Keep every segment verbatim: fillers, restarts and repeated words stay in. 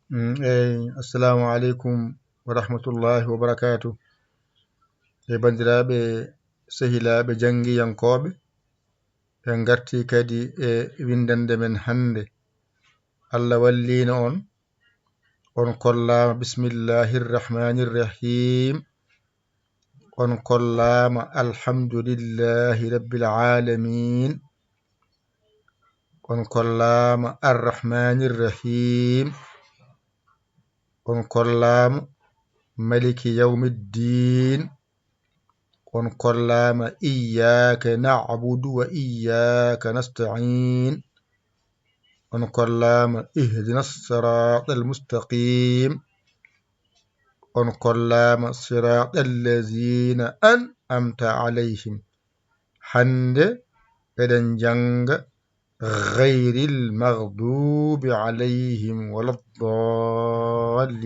Mm, eyi, assalamu aleykum wa rahmatullahi wa barakatuh. E banndiraaɓe, sehilaaɓe, janngiyankooɓe, en ngartii kadi e winndannde men hannde. Allah walliino on, on kollaama. Bismillahi rrahmani rrahim. On kollaama alhamdulillahi rabbil alamin. On kollaama arrahmani rrahim. On kollaama maliki yawmiddin. On kollaama iyyaka na'budu wa iyyaka nasta'in. On kollaama ihdina siratal mustaqim. On kollaama siratal lazina an'amta alayhim. Hannde eɗen jannga ghayril maghdubi alayhim wala ddallin.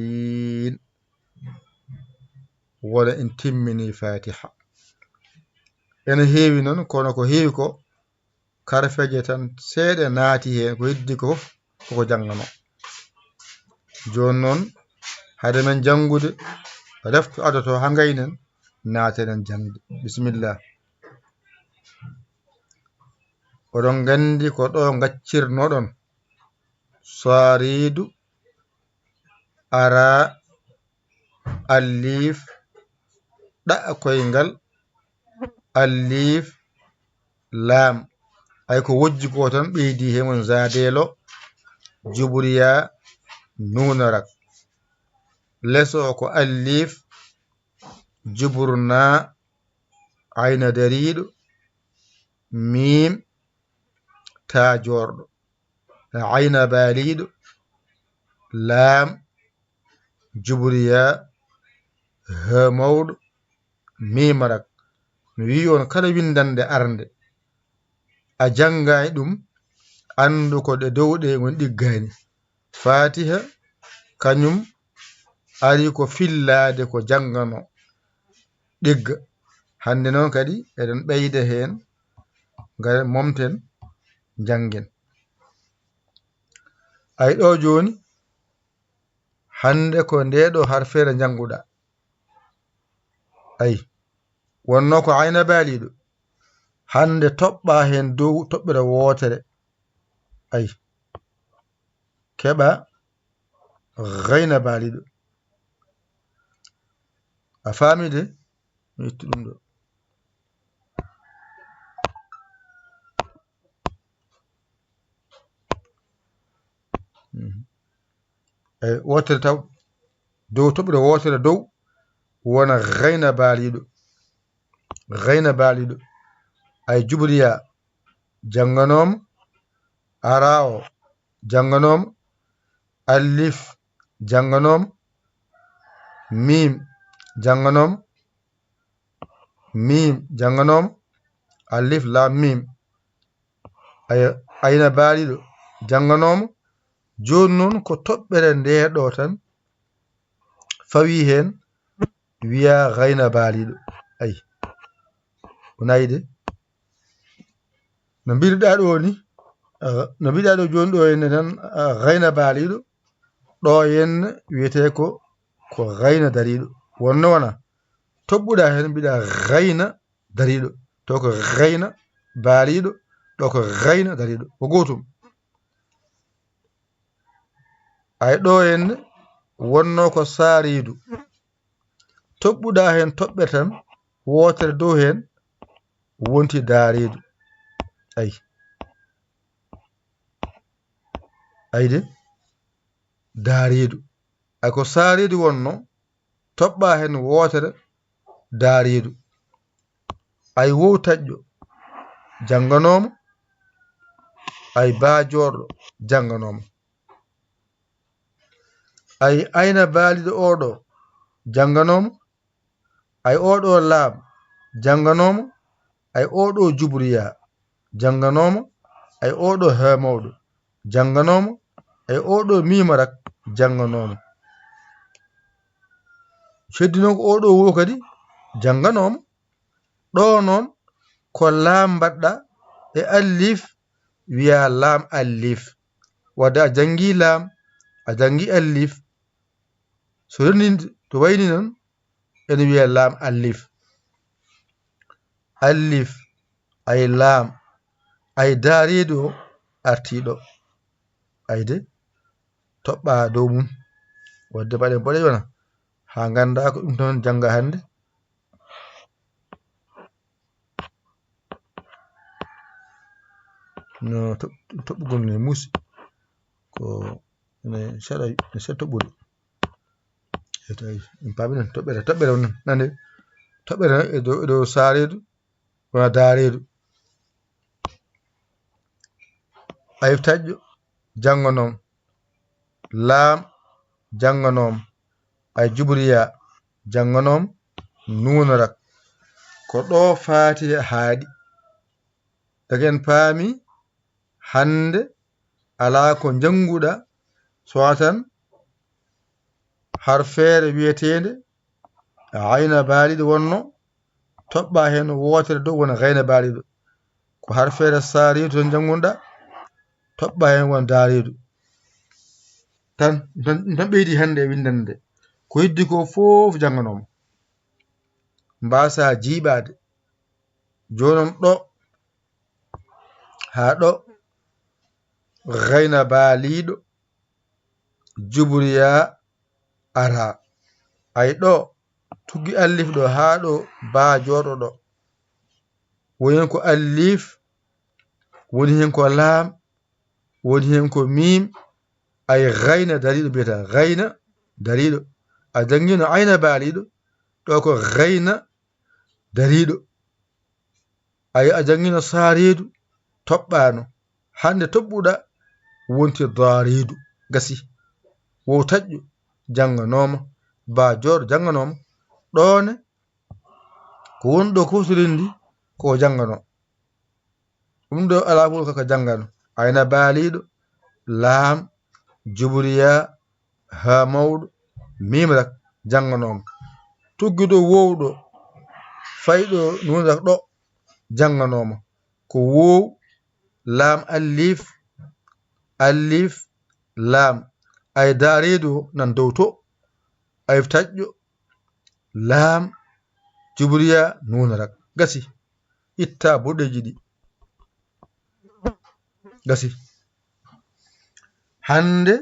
Wona en timmini Fatiha. Ene heewi noon, kono ko heewi ko, karfeeje tan seeɗa naati heen, ko heddi ko fof koko janngano. Jooni noon, hade men janngude refto adoto haa ngaynen, naatenen jaŋde. Bisimilla. Oɗon nganndi ko ɗo ngaccirnoɗon. Saariidu ara alliif ɗa koyngal alliif laam. Ay ko wojji ko tan ɓeydi he mum zadeelo juburiya nuunarak. Leso ko alliif juburna ayna dariiɗo miim taa joorɗo. Ayna baaliiɗo, laam, jubriya, ha mawɗo, miim rak. Mi wi'i on kala winndannde arnde, a janngaani ɗum, anndu ko ɗe dow ɗe ngoni ɗiggaani. Fatiha, kañum ari ko fillaade ko janngano ɗigga. Hannde noon kadi eɗen ɓeyda heen, ngaren momten, njanngen. Ay ɗo jooni, hannde ko nde ɗo harfeere njannguɗa. Ay, wonno ko ayna baaliiɗo. Hannde toɓɓa heen dow toɓɓere wootere. Ay, keɓa gayna baaliiɗo. A faami de? Mi ittu ɗum ɗo. Mhm. Ay, wootere taw. Dow toɓɓere wootere dow wona gayna baaliiɗo. Gayna baaliiɗo. Ay, jubriya jannganooma, araawo jannganooma, alif jannganooma, miim jannganooma, miim jannganooma, alif laam miim. Ay-, ayna baaliiɗo jannganooma. Jooni noon ko toɓɓere nde ɗo tan fawii heen, wiyaa gayna baaliiɗo. Ay, o nayi de. No mbiɗuɗaa ɗo ni, ah, no mbiɗuɗaa ɗo jooni ɗo henne tan, ah, gayna baaliiɗo, ɗo henne wiyetee ko, ko gayna dariiɗo. Wonno wona, toɓɓuɗaa heen mbiɗa gayna dariiɗo. To ko gayna baaliiɗo, ɗo ko gayna dariiɗo. Ko gootum. Ay ɗo henne wonno ko saariidu. Toɓɓuɗaa heen toɓɓere tan, wootere dow heen wonti daariidu. Ay. Ay de, daariidu. Ay ko saariidu wonno, toɓɓa heen wootere daariidu. Ay wow taƴƴo jannganooma, ay baa joorɗo jannganooma. Ay ayna baaliiɗo oo ɗo jannganooma, ay oo ɗo laam jannganooma, ay oo ɗo jubriya jannganooma, ay oo ɗo haa mawɗo jannganooma, ay oo ɗo miima rak jannganooma. Heddi noon ko oo ɗo wo kadi jannganooma. Ɗo noon ko laam mbaɗɗa e alif, wiyaa laam alif. Wadde a janngii laam, A janngi allif. So renndi to wayni noon, ene wiyee laam allif. Allif, ay laam, ay daareedu o artii ɗo. Ayde, toɓɓaa dow mum. Wadde mbaɗen boɗeejo wona. Haa nganndaa ko ɗum tan jannga hannde. No toɓ-, toɓɓugol ne muusi. Ko ne seeɗa, ne seeɗa toɓɓude. E tawi, en paami noon, toɓɓere, toɓɓere on noon, nande. Toɓɓere noon e dow, e dow saareedu, wona daareedu. Alif taƴƴo, jannganoom. Laam, jannganoom. Ay jubriya, jannganoom. Nuun rak. Ko ɗo Faatiha haaɗi. Daga en paami, hannde alaa ko njannguɗaa, so wonaa tan harfeere wiyeteende ayna baaliiɗo wonno, toɓɓaa heen wootere dow wona gayna baaliiɗo. Ko harfeere saareedu tan njanngunɗaa, toɓɓaa heen wona daareedu. Tan, tan, tan ɓeydi hannde e winndande nde. Ko heddi ko fof jannganooma. Mbaasaa jiiɓaade. Jooni noon ɗo, haa ɗo, gayna baaliiɗo, jubriya, ara. Ay ɗo, tuggi allif ɗo, haa ɗo, baa jooɗo ɗo. Woni heen ko allif, woni heen ko laam, woni heen ko miim, ay gayna dariiɗo mbiyata, gayna dariiɗo. A janngino ayna baaliiɗo, ɗo ko gayna dariiɗo. Ay a janngino saareedu, toɓɓaano. Hannde toɓɓuɗaa wonti daareedu. Gasi. Wow taƴƴo jannganooma, baa jooɗo jannganooma. Ɗoone, ko woni ɗo ko so renndi, ko o janngano. Ɗum ɗo alaa fof kaka janngano. Ayna baaliiɗo, laam, jubriya, haa mawɗo, miim rak, jannganooma. Tugguɗo wowɗo, fayɗo nuun rak ɗo, jannganooma. Ko wow, laam, allif, allif, laam. Ay daareedu o nan dow to, alif taƴƴo, laam, jubriya, nuun rak. Gasi. Itta boɗeeji ɗi. Gasi. Hannde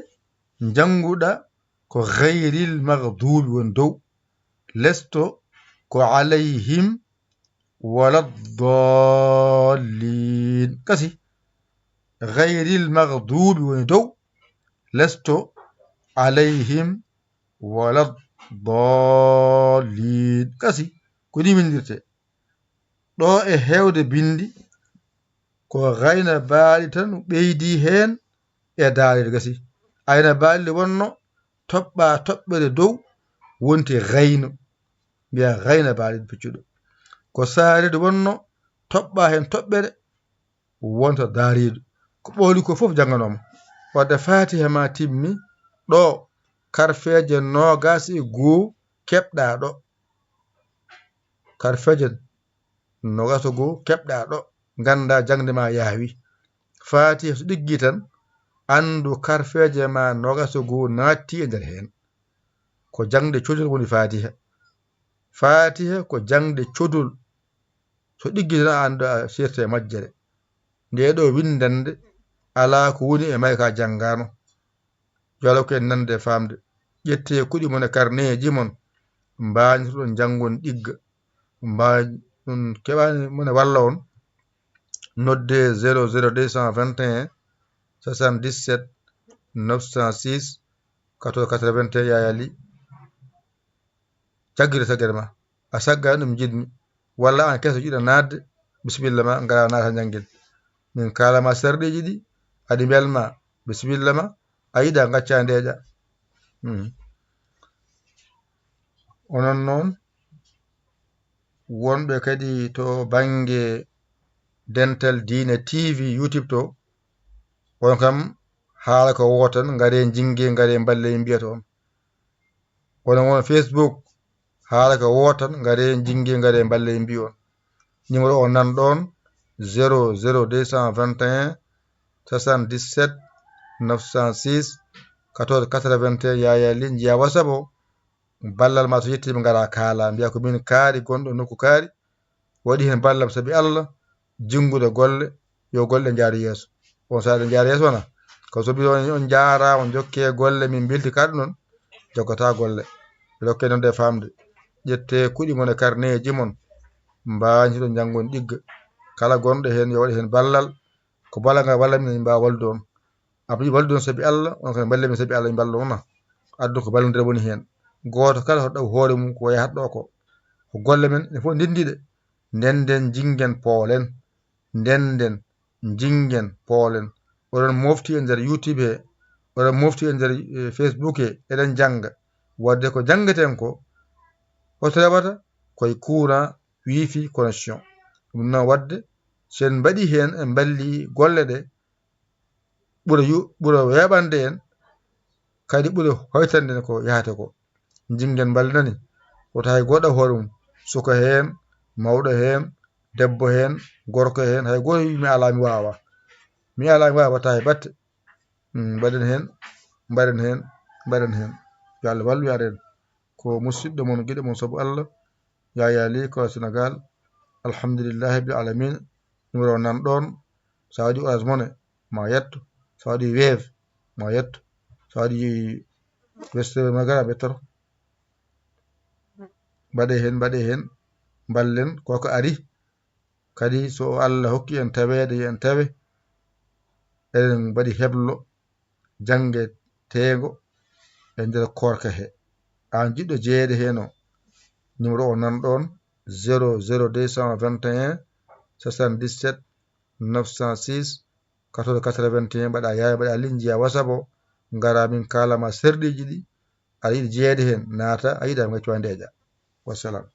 njannguɗaa ko gayril maghdubi woni dow. Lesto ko alayhim wala ddallin. Gasi. Gayril maghdubi woni dow. Lesto alayhim wala ddallin. Gasi. Ko ni winndirtee. Ɗo e heewde binndi, ko gayna baali tan ɓeydi heen e daareede. Gasi. Ayna baali wonno toɓɓaa toɓɓere dow, wonti gayno. Mbiyaa gayna baali piccuɗo. Ko saareedu wonno toɓɓaa heen toɓɓere, wonta daareedu. Ko ɓooli ko fof jannganooma. Wadde Faatiha ma timmi ɗo, karfeeje noogaas e goo keɓɗaa ɗo. Karfeeje noogaas e goo keɓɗaa ɗo, nganndaa jaŋde ma yaawi. Faatiha so ɗiggi tan, anndu karfeeje ma noogaas e goo naatti e nder heen. Ko jaŋde codol woni Faatiha. Faatiha ko jaŋde codol. So ɗiggi tan, a anndu a seerta e majjere. Ndee ɗo winndannde alaa ko woni e may ka janngaano. Yo Allah ko en nande e faamde. Ƴettee kuɗi mon e karneeji mon, mbaañtoɗon njanngon ɗigga. Mbaañ-, ɗum keɓaani mo ne walla on, nodde zéro zéro deux cent vingt et un soixante-dix-sept neuf cent six quatorze quatre-vingt-un, Yaya Ly. Jaggire saggere ma. A sagga ɗum njiɗmi. Walla aan keso jiɗa naatde, bisimilla ma, ngara naata njanngin. Min kaala ma sarɗiiji ɗi, aɗi mbelma, bisimilla ma, a yiɗa ngacca ndeeƴa. Hmm. Onon noon, wonɓe kadi to bannge Dental Diine T V YouTube to, on kam haala ko wootan, ngare njinnge, ngare mballe, mbiyata on. Wona won Facebook, haala ko wootan, ngare njinnge, ngare mballe, mbiyon. Numéro o nan ɗoon, zéro zéro deux cent vingt et un soixante-dix-sept neuf cent six quatorze quatre-vingt-un, Yaya Ly, njiya WhatsApp o, ballal ma so yettiima, ngara kaala, mbiya ko min kaari, gonɗo nokku kaari, waɗi heen ballam sabi Allah, jinngude golle, yo golle njaar yeeso. On saa'i ɗe njaar yeeso wona, ko so mbiɗon on njaara, on njokke golle, min mbelti kaɗo noon, jokkata golle. Rokke noon de famde, ƴette kuɗi mon e karneeji mon, mbaañtiɗon njanngon ɗigga. Kala gonɗo heen yo waɗ heen ballal, ko ballal ngal walla min mbaawa wallude on. Abdi wallude on sabi Allah, on kadi mballe min sabi Allah, min mballa on. Addu ko ballondire woni heen. Gooto kala hoɗɗo hoore mum ko yahat ɗo ko. Ko golle men, ɗe fof ndenndiɗe. Ndennden, njingen, poolen. Ndennden, njingen, poolen. Oɗon mofti e nder YouTube he, oɗon mofti e nder, eh, Facebook he, eɗen jannga. Wadde ko janngeten ko, hoto rewata koye courant, wifi, connexion. Ɗum noon wadde, so en mbaɗi heen, en mballi golle ɗe, ɓura yu-, ɓura weeɓande en, kadi ɓura hoytande en ko yahata ko. Njingen mballinani, wota hay goɗɗo hoore mum, suka heen, mawɗo heen, debbo heen, gorko heen, hay gooto wi mi alaa mi waawa. Mi alaa mi waawa, wata hay batte. Mm, mbaɗen heen, mbaɗen heen, mbaɗen heen. Yo Allah wallu, yo Allah en. Ko musidɗo mon, giɗo mon sabu Allah, Yaya Ly, ko Sénégal. Alhamdulillahi rabbil alamin. Numéro nan ɗoon, so a waɗi Orange Money, ma yetto. So a waɗi Wave, ma yetto. So a waɗi Western Union, ma gara ɓe toro. Mbaɗe heen, mbaɗe heen, mballen koko ari. Kadi so Allah hokki en taweede, yo en tawe. Eɗen mbaɗi heblo jannge teengo e nder koorka he. Aan jiɗɗo jeyeede heen o, numéro o nan ɗoon, zéro zéro deux cent vingt et un soixante-dix-sept neuf cent six quatorze quatre-vingt-un, mbaɗa Yaya, mbaɗa Ly, njiya WhatsApp o, ngara min kaala ma serɗiiji ɗi, aɗa yiɗi jeyeede heen, naata, a yiɗa, ngaccu, a ndeeƴa. Wassalam.